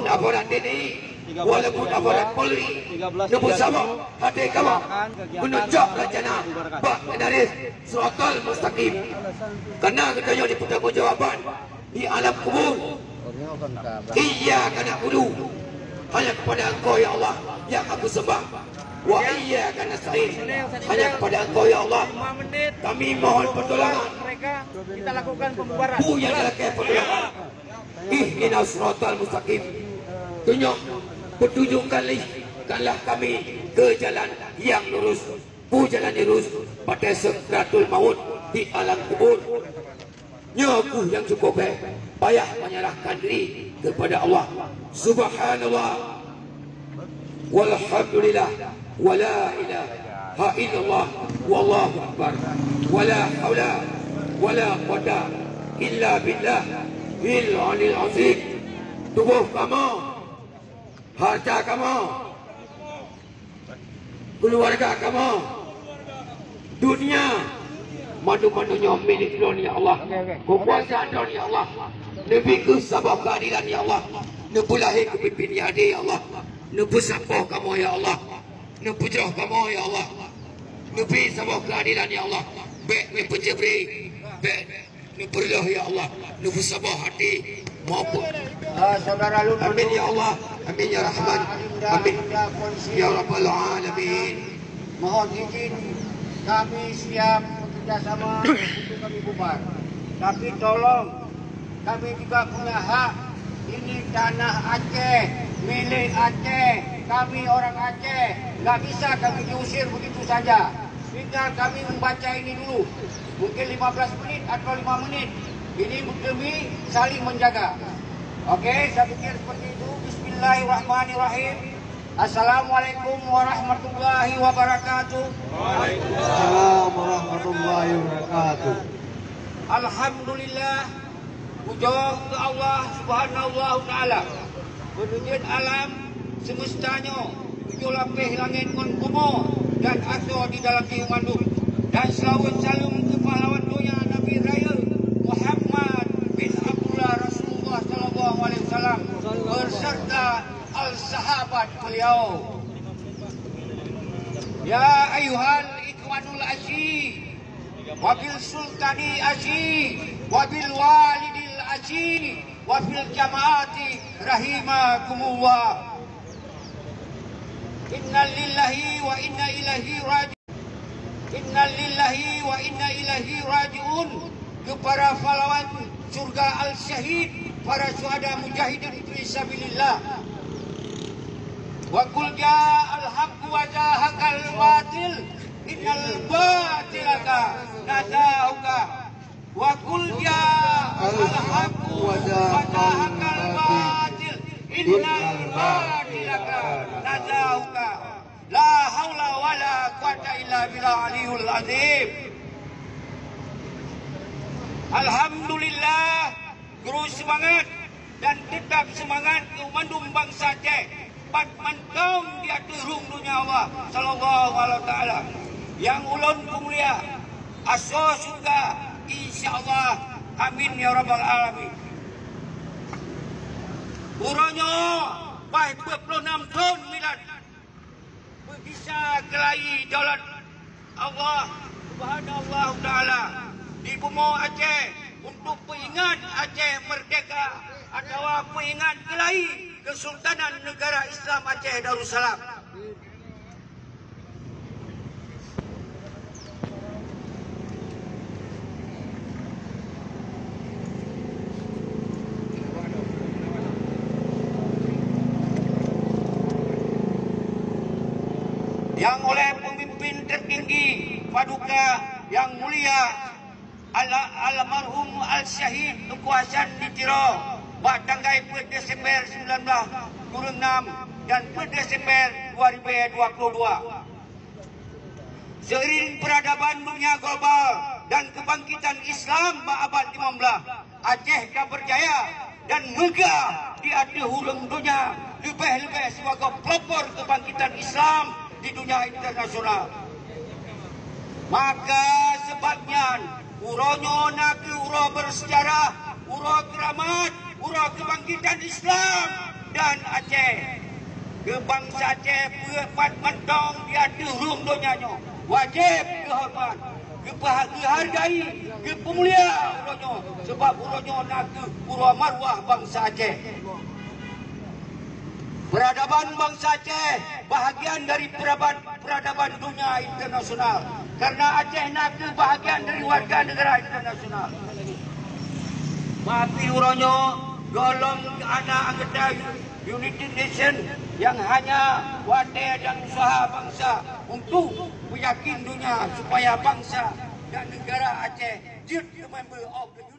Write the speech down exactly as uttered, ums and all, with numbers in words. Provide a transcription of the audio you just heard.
Aparat T N I, walaupun aparat Polri, neupeusaboh até kamoe meununjok rencana bak menaris Siratal Mustaqim. Karena geutanyoe dipeutanggong jawaban di alam kubur. Iyyaka na'budu, hanya kepada Engkau ya Allah yang aku sembah. Wa iyyaka nasta'in, hanya kepada Engkau ya Allah kami mohon pertolongan. Kita lakukan pembubaran. Buya lalakée pertolongan. Ihdinas siratal mustaqim. Tunjuk, petunjukkanlah kami ke jalan yang lurus. Bu jalan lurus pada sakratul maut di alam kubur. Nyoe keuh nyang cukup bèk payah menyerahkan diri kepada Allah. Subhanallah. Walhamdulillah. Wala ilaha illallah. Wallahu akbar. Wala haula wala quwata illa billah. Il alil azim. Tuboh kamoe, harta kamoe, keuluwarga kamoe, dunia, mandum-mandum nyoe milék Droen ya Allah. Keukuasaan Droen ya Allah. Neubi keuh saboh keuadilan ya Allah. Neupeulahé keupimpin nyang adé ya Allah. Neupeusaboh kamoe ya Allah. Neupeujroh kamoe ya Allah. Neubi saboh keuadilan ya Allah. Bèk neupeujeubré, bèk neupeureuloh ya Allah. Neupeusaboh até maupun. Ah, saudara lôn. Amin ya Allah. Amin ya Rahman. Amin ya Rabbal alamin. Mohon izin, kami siap bekerja sama untuk kami bubar. Tapi tolong, kami juga punya hak. Ini tanah Aceh, milik Aceh. Kami orang Aceh, nggak bisa kami diusir begitu saja. Tinggal kami membaca ini dulu. Mungkin lima belas menit atau lima menit. Ini demi saling menjaga. Oke, saya pikir seperti itu. Bismillahirrahmanirrahim. Assalamualaikum warahmatullahi wabarakatuh. Waalaikumsalam warahmatullahi wabarakatuh. Alhamdulillah, pujoe keu Allah Subhanahu wa Taala, peuneujeuet alam seumeusta nyoe, tujoh lapéh langét ngon bumoe, dan asoe di dalam jih mandum, dan seulaweuet saleuem keu pahlawan donya Nabi Rayeuk Muhammad bin Abdullah Rasulullah sallallahu alaihi wasallam beserta al-sahabat beliau. Ya ayyuhal ikhwanul aziz, wa bil sultani aziz, wa bil walidil aziz, wa fil jamaati rahimakumullah. Inna lillahi wa inna ilaihi raji'un. Inna lillahi wa inna ilaihi raji'un. Keu para pahlawan syurga al-syahid, para syuhada mujahidin fi sabilillah. Wa qul ja'al haqqu wa zahaqal batil, innal batila kana zahuqa. Wa qul ja'al haqqu wa zahaqal batil, innal batila kana zahuqa. La haula wala quwata illa billah aliyul azim. Alhamdulillah, guru seumangat dan teutap seumangat keu mandum bansa Aceh, pat mantong di ateueh rhueng donya Allah sallallahu alaihi taala. Nyang ulôn peumulia, asoe syeuruga, insya Allah. Amin ya rabbal alamin. Uroe nyoe, bah peuet ploh nam thon milad, beugisa keulayi daulat Allah Subhanahu wa Taala di bumoe Aceh untuk peuingat Aceh merdeka atawa peuingat keulayi Kesultanan Negara Islam Aceh Darussalam. Nyang oleh peumimpin teutinggi Paduka Nyang Mulia Al-, Almarhum Al-Syahid Teungku Hasan di Tiro bak tanggai peuet Desember sembilan belas kureueng nam dan peuet Desember dua ribu dua puluh dua. Seiring peradaban dunia global dan kebangkitan Islam bak abad lima belas, Aceh ka berjaya dan megah di ateueh ureueng donya, leubeh-leubeh sibagoe pelopor kebangkitan Islam di dunia internasional. Maka sebab nyan, uroe nyoe na kheueh uroe bersejarah, uroe keuramat, uroe kebangkitan Islam. Aceh, keu bansa Aceh peuet pat mantong di ateueh rhueng donya nyoe wajéb geuhoreumat, geupeuha-, geuhargai, geupumulia uroe nyoe, sabab uroe nyoe na kheueh uroe maruah bansa Aceh. Peuradaban bansa Aceh bahagian dari peuradaban, peuradaban dunia internasional, karena Aceh na kheueh bahagian dari warga negara internasional. Mampir uroe nyoe, gohlom ana anggota United Nations nyang hana watée dan usaha bansa untuk meuyakin dunia supaya bansa dan negara Aceh jeuet keu member of the